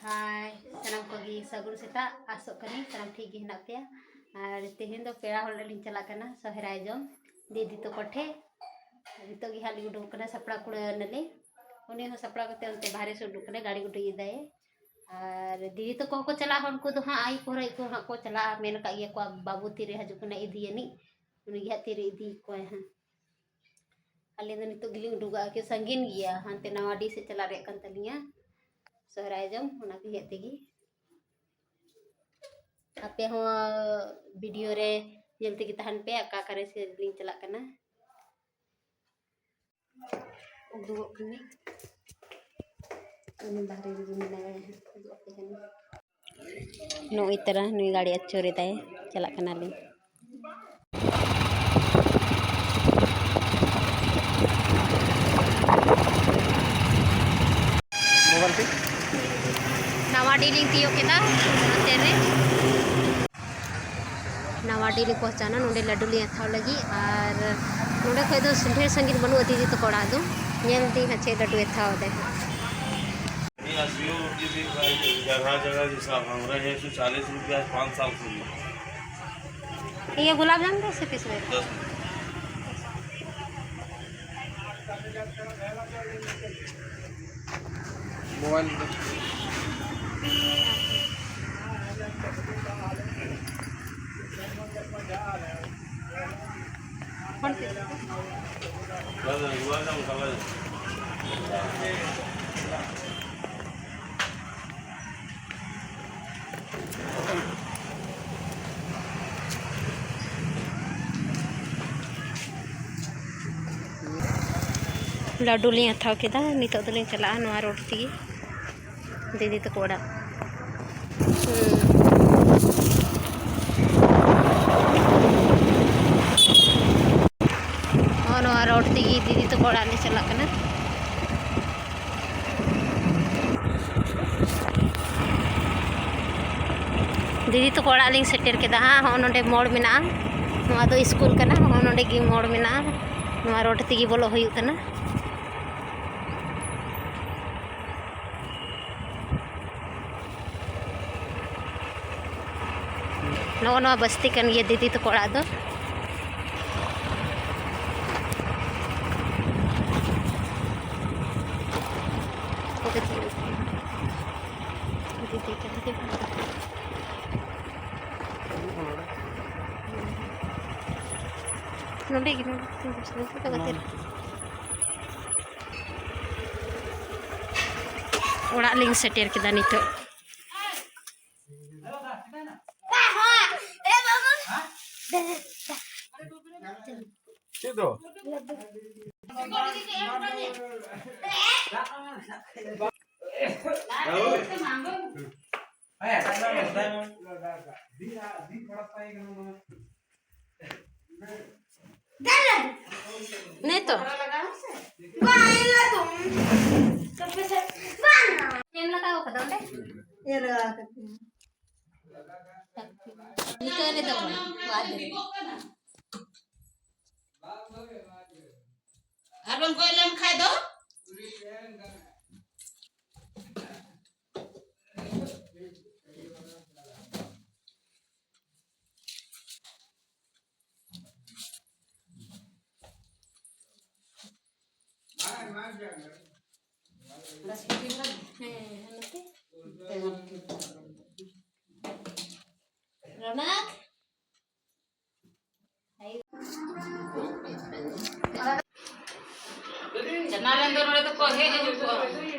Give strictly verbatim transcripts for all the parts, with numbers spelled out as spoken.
ᱦᱟᱭ, ᱥᱟᱱᱟᱢ ᱠᱚᱜᱮ ᱥᱟᱹᱜᱩᱱ ᱥᱮᱛᱟᱜ᱾ ᱟᱥᱚᱜ ᱠᱟᱹᱱᱟᱹᱧ ᱥᱟᱱᱟᱢ ᱴᱷᱤᱠ ᱜᱮ ᱦᱮᱱᱟᱜ ᱯᱮᱭᱟ᱾ ᱟᱨ ᱛᱮᱦᱮᱧ ᱫᱚ ᱯᱮᱲᱟ ᱦᱚᱲ ᱞᱤᱧ ᱪᱟᱞᱟᱜ ᱠᱟᱱᱟ ᱥᱚᱦᱨᱟᱭ ᱡᱚᱢ ᱫᱤᱫᱤ ᱛᱟᱠᱚ ᱴᱷᱮᱡ᱾ ᱱᱤᱛᱚᱜ ᱜᱮ ᱦᱟᱸᱜ ᱞᱤᱧ ᱩᱰᱩᱠ ᱠᱟᱱᱟ, ᱥᱟᱯᱲᱟᱣ ᱠᱩᱲᱟᱹᱣ ᱱᱟᱞᱤᱧ᱾ ᱩᱱᱤ ᱦᱚᱸ ᱥᱟᱯᱲᱟᱣ ᱠᱟᱛᱮ ᱚᱱᱛᱮ ᱵᱟᱦᱨᱮ ᱥᱮᱫ ᱩᱰᱩᱠ ᱠᱟᱱᱟᱭ, ᱜᱟᱹᱰᱤ ᱩᱰᱩᱠ ᱮᱫᱟᱭ᱾ ᱟᱨ ᱫᱤᱫᱤ ᱛᱟᱠᱚ ᱦᱚᱸᱠᱚ ᱪᱟᱞᱟᱜᱼᱟ, ᱩᱱᱠᱩ ᱫᱚ ᱦᱟᱸᱜ ᱟᱭᱩᱵ ᱯᱚᱨᱮ ᱜᱮᱠᱚ ᱦᱟᱸᱜ ᱠᱚ ᱪᱟᱞᱟᱜᱼᱟ, ᱢᱮᱱ ᱟᱠᱟᱫ ᱜᱮᱭᱟ ᱠᱚ ᱵᱟᱹᱵᱩ ᱛᱤᱨᱮ ᱦᱤᱡᱩᱜ ᱠᱟᱱᱟ ᱤᱫᱤᱭᱟᱱᱤᱡ, ᱩᱱᱤ ᱜᱮ ᱦᱟᱸᱜ ᱛᱤᱨᱮ ᱤᱫᱤ ᱠᱚᱣᱟᱭ ᱦᱟᱸᱜ᱾ ᱟᱹᱞᱤᱧ ᱫᱚ ᱱᱤᱛᱚᱜ ᱜᱮᱞᱤᱧ ᱩᱰᱩᱠᱚᱜᱼᱟ, ᱠᱤ ᱥᱟᱺᱜᱤᱧ ᱜᱮᱭᱟ, ᱦᱟᱱᱛᱮ ᱱᱟᱣᱟ ᱰᱤ ᱥᱮᱫ ᱪᱟᱞᱟᱜ ᱨᱮᱭᱟᱜ ᱠᱟᱱ ᱛᱟᱹᱞᱤᱧᱟ ᱥᱚᱦᱨᱟᱭ ᱡᱚᱢ, ᱚᱱᱟ ᱠᱚ ᱦᱮᱡ ᱛᱮᱜᱮ᱾ ᱟᱯᱮ ᱦᱚᱸ ᱵᱷᱤᱰᱤᱭᱳ ᱨᱮ ᱧᱮᱞ ᱛᱮᱜᱮ ᱛᱟᱦᱮᱱ ᱯᱮ, ᱚᱠᱟ ᱚᱠᱟᱨᱮ ᱥᱮ ᱞᱤᱧ ᱪᱟᱞᱟᱜ ᱠᱟᱱᱟ᱾ ᱩᱰᱩᱠᱚᱜ ᱠᱟᱹᱱᱟᱹᱧ᱾ ᱩᱱᱤ ᱵᱟᱦᱨᱮ ᱨᱮᱜᱮ ᱢᱮᱱᱟᱭᱟ, ᱩᱫᱩᱜ ᱟᱯᱮ ᱠᱟᱹᱱᱟᱹᱧ᱾ ᱱᱩᱭ ᱛᱟᱨᱟ, ᱱᱩᱭ ᱜᱟᱹᱰᱤ ᱟᱹᱪᱩᱨ ᱮᱫᱟᱭ, ᱪᱟᱞᱟᱜ ᱠᱟᱱᱟᱞᱤᱧ᱾ ᱱᱟᱣᱟ ᱰᱤ ᱞᱤᱧ ᱛᱤᱭᱳᱜ ᱠᱮᱫᱟ, ᱱᱚᱛᱮ ᱨᱮ᱾ ᱱᱟᱣᱟ ᱰᱤ ᱞᱤᱧ ᱯᱳᱸᱪᱷᱟᱣᱱᱟ, ᱱᱚᱰᱮ ᱞᱟᱹᱰᱩ ᱞᱤᱧ ᱦᱟᱛᱟᱣ ᱞᱟᱹᱜᱤᱫ᱾ ᱟᱨ ᱱᱚᱰᱮ ᱠᱷᱚᱡ ᱫᱚ ᱰᱷᱮᱨ ᱥᱟᱺᱜᱤᱧ ᱵᱟᱹᱱᱩᱜᱼᱟ ᱫᱤᱫᱤ ᱛᱟᱠᱚ ᱚᱲᱟᱜ ᱫᱚ᱾ ᱧᱮᱞ ᱫᱟᱹᱧ ᱦᱟᱸᱜ ᱪᱮᱫ ᱞᱟᱹᱰᱩᱭ ᱦᱟᱛᱟᱣ ᱫᱟᱭ ᱦᱟᱸᱜ᱾ ये अस्सी रुपये की प्राइस है, जगह जगह के हिसाब, हमारे यहाँ एक सौ चालीस रुपया है, पाँच साल के लिए। ये गुलाब जामुन कैसे पीस में? दस रुपये। Mobile number. फोन पे। ᱞᱟᱹᱰᱩ ᱞᱤᱧ ᱦᱟᱛᱟᱣ ᱠᱮᱫᱟ᱾ ᱱᱤᱛᱚᱜ ᱫᱚᱞᱤᱧ ᱪᱟᱞᱟᱜᱼᱟ ᱱᱚᱣᱟ ᱨᱳᱰ ᱛᱮᱜᱮ ᱫᱤᱫᱤ ᱛᱟᱠᱚ ᱚᱲᱟᱜ᱾ ᱦᱩᱸ᱾ ᱱᱚᱜᱼᱚ ᱱᱚᱣᱟ ᱨᱳᱰ ᱛᱮᱜᱮ ᱫᱤᱫᱤ ᱛᱟᱠᱚ ᱚᱲᱟᱜ ᱞᱮ ᱪᱟᱞᱟᱜ ᱠᱟᱱᱟ᱾ ᱫᱤᱫᱤ ᱛᱟᱠᱚ ᱚᱲᱟᱜ ᱞᱤᱧ ᱥᱮᱴᱮᱨ ᱠᱮᱫᱟ ᱦᱟᱸᱜ᱾ ᱦᱚᱸᱜᱼᱚ ᱱᱚᱰᱮ ᱢᱳᱲ ᱢᱮᱱᱟᱜᱼᱟ᱾ ᱱᱚᱣᱟ ᱫᱚ ᱥᱠᱩᱞ ᱠᱟᱱᱟ᱾ ᱦᱚᱸᱜᱼᱚ ᱱᱚᱰᱮ ᱜᱮ ᱢᱳᱲ ᱢᱮᱱᱟᱜᱼᱟ᱾ ᱱᱚᱣᱟ ᱨᱳᱰ ᱛᱮᱜᱮ ᱵᱚᱞᱚᱜ ᱦᱩᱭᱩᱜ ᱠᱟᱱᱟ᱾ ᱱᱚᱜᱼᱚ ᱱᱚᱣᱟ ᱵᱟᱥᱛᱤ ᱠᱟᱱ ᱜᱮᱭᱟ ᱫᱤᱫᱤ ᱛᱟᱠᱚ ᱚᱲᱟᱜ ᱫᱚ᱾ ᱱᱚᱰᱮ ᱜᱮ, ᱱᱚᱰᱮ ᱜᱮ, ᱱᱚᱰᱮ ᱜᱮ᱾ ᱚᱲᱟᱜ ᱞᱤᱧ ᱥᱮᱴᱮᱨ ᱠᱮᱫᱟ ᱱᱤᱛᱚᱜ᱾ ᱪᱮᱫ ᱫᱚ? ᱱᱤᱛᱚᱜ ᱵᱟᱝ, ᱮᱱ ᱦᱤᱞᱳᱜ ᱫᱚ᱾ ᱪᱮᱫ ᱮᱢ ᱞᱟᱜᱟᱣ ᱠᱟᱫᱟ ᱚᱸᱰᱮ? ᱮᱨ ᱞᱟᱜᱟᱣ ᱠᱟᱛᱮ᱾ ᱱᱤᱛᱚᱜ ᱨᱮᱫᱚ ᱵᱟᱝ, ᱵᱟᱫ ᱨᱮ᱾ ᱟᱨ ᱵᱟᱝ ᱜᱚᱡ ᱞᱮᱱ ᱠᱷᱟᱡ ᱫᱚ? ᱨᱚᱱᱟᱠ᱾ ᱪᱟᱱᱟ ᱨᱮᱱ ᱫᱚ ᱱᱚᱰᱮ ᱫᱚᱠᱚ ᱦᱮᱡ ᱦᱤᱡᱩᱜ ᱠᱚᱜᱼᱟ᱾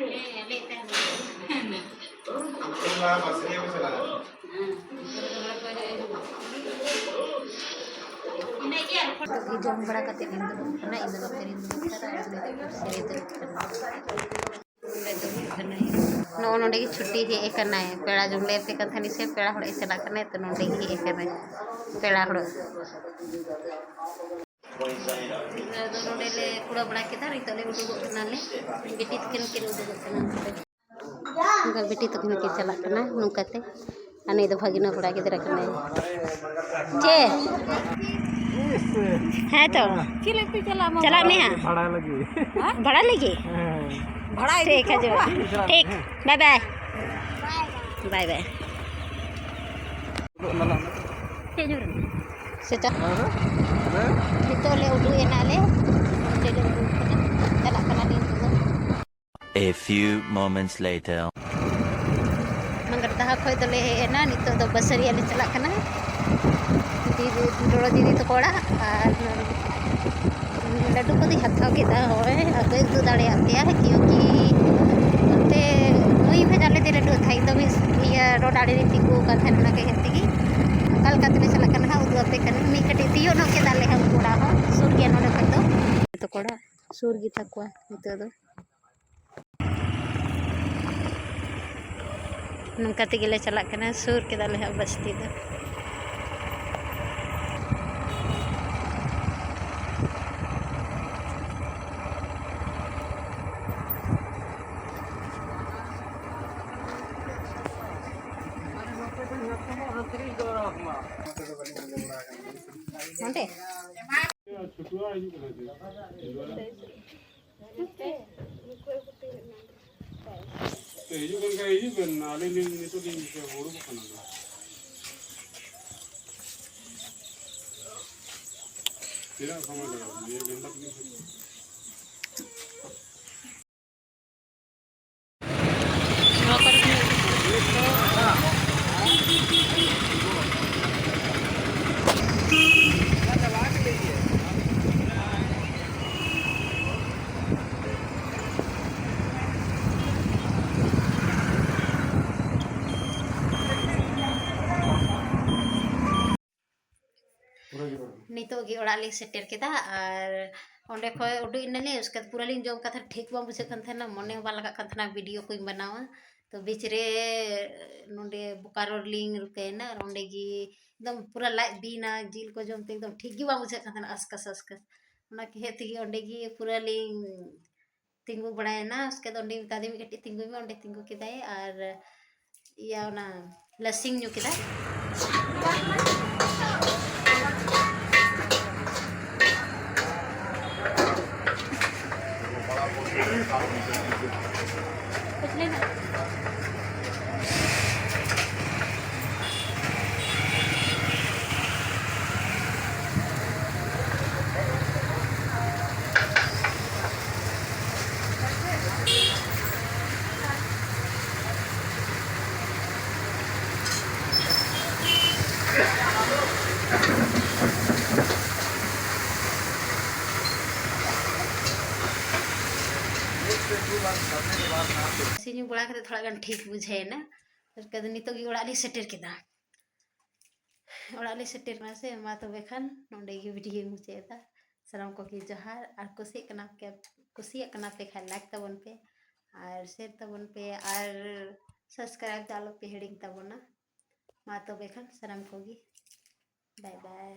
ᱦᱮᱸ, ᱞᱟᱹᱭᱮᱫ ᱛᱟᱦᱮᱱ᱾ ᱤᱱᱟᱹ ᱜᱮ ᱟᱨ ᱡᱚᱢ ᱵᱟᱲᱟ ᱠᱟᱛᱮ ᱞᱤᱧ ᱫᱩᱲᱩᱵ ᱠᱟᱱᱟ, ᱤᱧ ᱫᱚ ᱱᱚᱛᱮ ᱨᱤᱧ ᱫᱩᱲᱩᱵ ᱠᱟᱱᱟ, ᱟᱨ ᱩᱱᱤ ᱫᱚ ᱠᱩᱨᱥᱤ ᱨᱮ ᱫᱩᱲᱩᱵ ᱠᱟᱱᱟᱭ᱾ ᱱᱚᱜᱼᱚ ᱱᱚᱰᱮ ᱜᱮ ᱪᱷᱩᱴᱤ ᱦᱮᱡ ᱟᱠᱟᱱᱟᱭ, ᱯᱮᱲᱟ ᱡᱚᱢ ᱞᱮ ᱦᱮᱡ ᱠᱟᱱ ᱛᱟᱦᱮᱱᱟ ᱥᱮ ᱯᱮᱲᱟ ᱦᱚᱲ ᱮ ᱪᱟᱞᱟᱜ ᱠᱟᱱᱟᱭ, ᱛᱚ ᱱᱚᱰᱮ ᱜᱮ ᱦᱮᱡ ᱟᱠᱟᱱᱟᱭ ᱯᱮᱲᱟ ᱦᱚᱲ᱾ ᱟᱫᱚ ᱱᱚᱰᱮ ᱞᱮ ᱠᱩᱲᱟᱹ ᱵᱟᱲᱟ ᱠᱮᱫᱟ, ᱱᱤᱛᱚᱜ ᱞᱮ ᱩᱰᱩᱠᱚᱜ ᱠᱟᱱᱟᱞᱮ, ᱵᱤᱴᱤ ᱛᱟᱹᱠᱤᱱ ᱠᱤᱱ ᱩᱰᱩᱠᱚᱜ ᱠᱟᱱᱟ᱾ ᱚᱱᱠᱟ ᱵᱤᱴᱤ ᱛᱟᱹᱠᱤᱱ ᱠᱤᱱ ᱪᱟᱞᱟᱜ ᱠᱟᱱᱟ ᱱᱚᱝᱠᱟ ᱛᱮ᱾ ᱟᱨ ᱱᱩᱭ ᱫᱚ ᱵᱷᱟᱹᱜᱤᱱᱟ ᱠᱚᱲᱟ ᱜᱤᱫᱽᱨᱟᱹ ᱠᱟᱱᱟᱭ᱾ ᱪᱮ? ᱦᱮᱸ ᱛᱚ᱾ ᱪᱮᱫ ᱞᱟᱹᱜᱤᱫ ᱯᱮ ᱪᱟᱞᱟᱜᱼᱟ, ᱢᱟᱢᱟ? ᱪᱟᱞᱟᱜ ᱢᱮ ᱦᱟᱸᱜ᱾ ᱵᱷᱟᱲᱟ ᱞᱟᱹᱜᱤᱫ᱾ ᱦᱮᱸ? ᱵᱷᱟᱲᱟ ᱞᱟᱹᱜᱤᱫ? ᱦᱮᱸ᱾ ᱵᱷᱟᱲᱟ ᱤᱫᱤ ᱴᱷᱤᱠ, ᱦᱚᱴᱚ ᱦᱤᱡᱩᱜ᱾ ᱠᱚᱣᱟ᱾ ᱴᱷᱤᱠ᱾ ᱵᱟᱭ ᱵᱟᱭ᱾ ᱵᱟᱭ ᱵᱟᱭ᱾ ᱪᱮᱫ ᱧᱩᱨ ᱮᱱᱟ? ᱥᱮ ᱪᱟ-, ᱱᱤᱛᱚᱜ ᱞᱮ ᱩᱰᱩᱠ ᱮᱱᱟ ᱞᱮ᱾ ᱱᱚᱸᱰᱮ ᱞᱮ ᱩᱰᱩᱠ ᱠᱟᱱᱟ᱾ ᱪᱟᱞᱟᱜ ᱠᱟᱱᱟ ᱞᱮ ᱱᱤᱛᱚᱜ ᱫᱚ᱾ A few moments later. ᱢᱟᱸᱜᱟᱲ ᱰᱟᱦᱟ ᱠᱷᱚᱡ ᱫᱚᱞᱮ ᱦᱮᱡ ᱮᱱᱟ᱾ ᱱᱤᱛᱚᱜ ᱫᱚ ᱵᱟᱹᱥᱟᱹᱨᱤᱭᱟ ᱞᱮ ᱪᱟᱞᱟᱜ ᱠᱟᱱᱟ᱾ ᱫᱤᱫᱤ, ᱡᱚᱲᱚ ᱫᱤᱫᱤ ᱛᱟᱠᱚ ᱚᱲᱟᱜ᱾ ᱟᱨ ᱞᱟᱹᱰᱩ ᱠᱚᱫᱚᱧ ᱦᱟᱛᱟᱣ ᱠᱮᱫᱟ, ᱦᱳᱭ, ᱟᱨ ᱵᱟᱹᱧ ᱩᱫᱩᱜ ᱫᱟᱲᱮᱭᱟᱜ ᱯᱮᱭᱟ, ᱠᱤᱭᱩᱠᱤ ᱚᱱᱛᱮ ᱢᱟᱹᱭ ᱵᱷᱮᱡᱟ ᱞᱮᱫᱮ ᱞᱟᱹᱰᱩ ᱦᱟᱛᱟᱣ, ᱤᱧ ᱫᱚ ᱢᱤᱫ ᱤᱭᱟᱹ ᱨᱳᱰ ᱟᱲᱮ ᱨᱤᱧ ᱛᱤᱸᱜᱩ ᱟᱠᱟᱱ ᱛᱟᱦᱮᱱ, ᱚᱱᱟ ᱠᱷᱟᱹᱛᱤᱨ ᱛᱮᱜᱮ ᱚᱠᱟ ᱞᱮᱠᱟ ᱛᱮᱞᱮ ᱪᱟᱞᱟᱜ ᱠᱟᱱᱟ ᱦᱟᱸᱜ, ᱩᱫᱩᱜ ᱟᱯᱮ ᱠᱟᱹᱱᱟᱹᱧ᱾ ᱢᱤᱫ ᱠᱟᱹᱴᱤᱡ ᱛᱤᱭᱳᱜ ᱧᱚᱜ ᱠᱮᱫᱟ ᱞᱮ ᱦᱟᱸᱜ, ᱩᱱᱠᱩ ᱚᱲᱟᱜ ᱦᱚᱸ ᱥᱩᱨ ᱜᱮᱭᱟ ᱱᱚᱰᱮ ᱠᱷᱚᱡ ᱫᱚ᱾ ᱛᱟᱠᱚ ᱚᱲᱟᱜ ᱥᱩᱨ ᱜᱮ ᱛᱟᱠᱚᱣᱟ ᱱᱤᱛᱚᱜ ᱫᱚ᱾ ᱱᱚᱝᱠᱟ ᱛᱮᱜᱮ ᱞᱮ ᱪᱟᱞᱟᱜ ᱠᱟᱱᱟ, ᱥᱩᱨ ᱠᱮᱫᱟ ᱞᱮ ᱦᱟᱸᱜ ᱵᱟᱥᱛᱤ ᱫᱚ᱾ ᱚᱸᱰᱮ? ᱛᱚ, ᱦᱤᱡᱩᱜ ᱠᱟᱱ ᱠᱷᱟᱡ ᱦᱤᱡᱩᱜ ᱵᱮᱱ, ᱟᱹᱞᱤᱧ ᱞᱤᱧ ᱱᱤᱛᱚᱜ ᱞᱤᱧ ᱩᱰᱩᱠᱚᱜ ᱠᱟᱱᱟ᱾ ᱛᱤᱱᱟᱹᱜ ᱥᱚᱢᱚᱭ ᱞᱟᱜᱟᱜᱼᱟ? ᱱᱤᱭᱟᱹ ᱜᱷᱚᱱᱴᱟ ᱛᱮᱜᱮ ᱥᱮ? ᱱᱤᱛᱚᱜ ᱜᱮ ᱚᱲᱟᱜ ᱞᱤᱧ ᱥᱮᱴᱮᱨ ᱠᱮᱫᱟ᱾ ᱟᱨ ᱚᱸᱰᱮ ᱠᱷᱚᱡ ᱩᱰᱩᱠ ᱮᱱᱟᱞᱤᱧ, ᱩᱥᱠᱮ ᱯᱩᱨᱟᱹ ᱞᱤᱧ ᱡᱚᱢ ᱠᱟᱛᱮ ᱴᱷᱤᱠ ᱵᱟᱝ ᱵᱩᱡᱷᱟᱹᱜ ᱠᱟᱱ ᱛᱟᱦᱮᱱᱟ, ᱢᱚᱱᱮ ᱦᱚᱸ ᱵᱟᱝ ᱞᱟᱜᱟᱜ ᱠᱟᱱ ᱛᱟᱦᱮᱱᱟ ᱵᱷᱤᱰᱤᱭᱳ ᱠᱚᱧ ᱵᱮᱱᱟᱣᱟ᱾ ᱛᱚ ᱵᱤᱪ ᱨᱮ ᱱᱚᱸᱰᱮ ᱵᱳᱠᱟᱨᱳ ᱨᱮᱞᱤᱧ ᱨᱩᱠᱟᱹᱭᱮᱱᱟ, ᱟᱨ ᱚᱸᱰᱮ ᱜᱮ ᱮᱠᱫᱚᱢ ᱯᱩᱨᱟᱹ ᱞᱟᱡ ᱵᱤᱭᱮᱱᱟ, ᱡᱤᱞ ᱠᱚ ᱡᱚᱢ ᱛᱮ ᱮᱠᱫᱚᱢ ᱴᱷᱤᱠ ᱜᱮ ᱵᱟᱝ ᱵᱩᱡᱷᱟᱹᱜ ᱠᱟᱱ ᱛᱟᱦᱮᱱᱟ, ᱟᱥᱠᱟᱥ ᱟᱥᱠᱟᱥ᱾ ᱚᱱᱟ ᱠᱷᱟᱹᱛᱤᱨ ᱛᱮᱜᱮ ᱚᱸᱰᱮ ᱜᱮ ᱯᱩᱨᱟᱹ ᱞᱤᱧ ᱛᱤᱸᱜᱩ ᱵᱟᱲᱟᱭᱮᱱᱟ᱾ ᱩᱥᱠᱮ ᱫᱚ ᱚᱸᱰᱮ ᱢᱮᱛᱟ ᱫᱤᱧ ᱢᱤᱫ ᱠᱟᱹᱴᱤᱡ ᱛᱤᱸᱜᱩᱭ ᱢᱮ, ᱚᱸᱰᱮ ᱛᱤᱸᱜᱩ ᱠᱮᱫᱟᱭ ᱟᱨ ᱤᱭᱟᱹ ᱚᱱᱟ ᱞᱟᱹᱥᱤᱧ ᱧᱩ ᱠᱮᱫᱟ᱾ ᱥᱤᱧ ᱵᱟᱲᱟ ᱠᱟᱛᱮ ᱛᱷᱚᱲᱟ ᱜᱟᱱ ᱴᱷᱤᱠ ᱵᱩᱡᱷᱟᱹᱣ ᱮᱱᱟ᱾ ᱪᱤᱠᱟᱹ ᱫᱚ ᱱᱤᱛᱚᱜ ᱜᱮ ᱚᱲᱟᱜ ᱞᱤᱧ ᱥᱮᱴᱮᱨ ᱠᱮᱫᱟ᱾ ᱚᱲᱟᱜ ᱞᱤᱧ ᱥᱮᱴᱮᱨ ᱮᱱᱟ ᱥᱮ, ᱢᱟ ᱛᱚᱵᱮ ᱠᱷᱟᱱ ᱱᱚᱸᱰᱮ ᱜᱮ ᱵᱷᱤᱰᱤᱭᱳᱧ ᱢᱩᱪᱟᱹᱫ ᱮᱫᱟ᱾ ᱥᱟᱱᱟᱢ ᱠᱚᱜᱮ ᱡᱚᱦᱟᱨ, ᱟᱨ ᱠᱩᱥᱤᱭᱟᱜ ᱠᱟᱱᱟ ᱯᱮ, ᱠᱩᱥᱤᱭᱟᱜ ᱠᱟᱱᱟ ᱯᱮ ᱠᱷᱟᱱ ᱞᱟᱭᱤᱠ ᱛᱟᱵᱚᱱ ᱯᱮ, ᱟᱨ ᱥᱮᱭᱟᱨ ᱛᱟᱵᱚᱱ ᱯᱮ, ᱟᱨ ᱥᱟᱵᱥᱠᱨᱟᱭᱤᱵ ᱫᱚ ᱟᱞᱚ ᱯᱮ ᱦᱤᱲᱤᱧ ᱛᱟᱵᱚᱱᱟ᱾ ᱢᱟ ᱛᱚᱵᱮ ᱠᱷᱟᱱ ᱥᱟᱱᱟᱢ ᱠᱚᱜᱮ ᱵᱟᱭ ᱵᱟᱭ᱾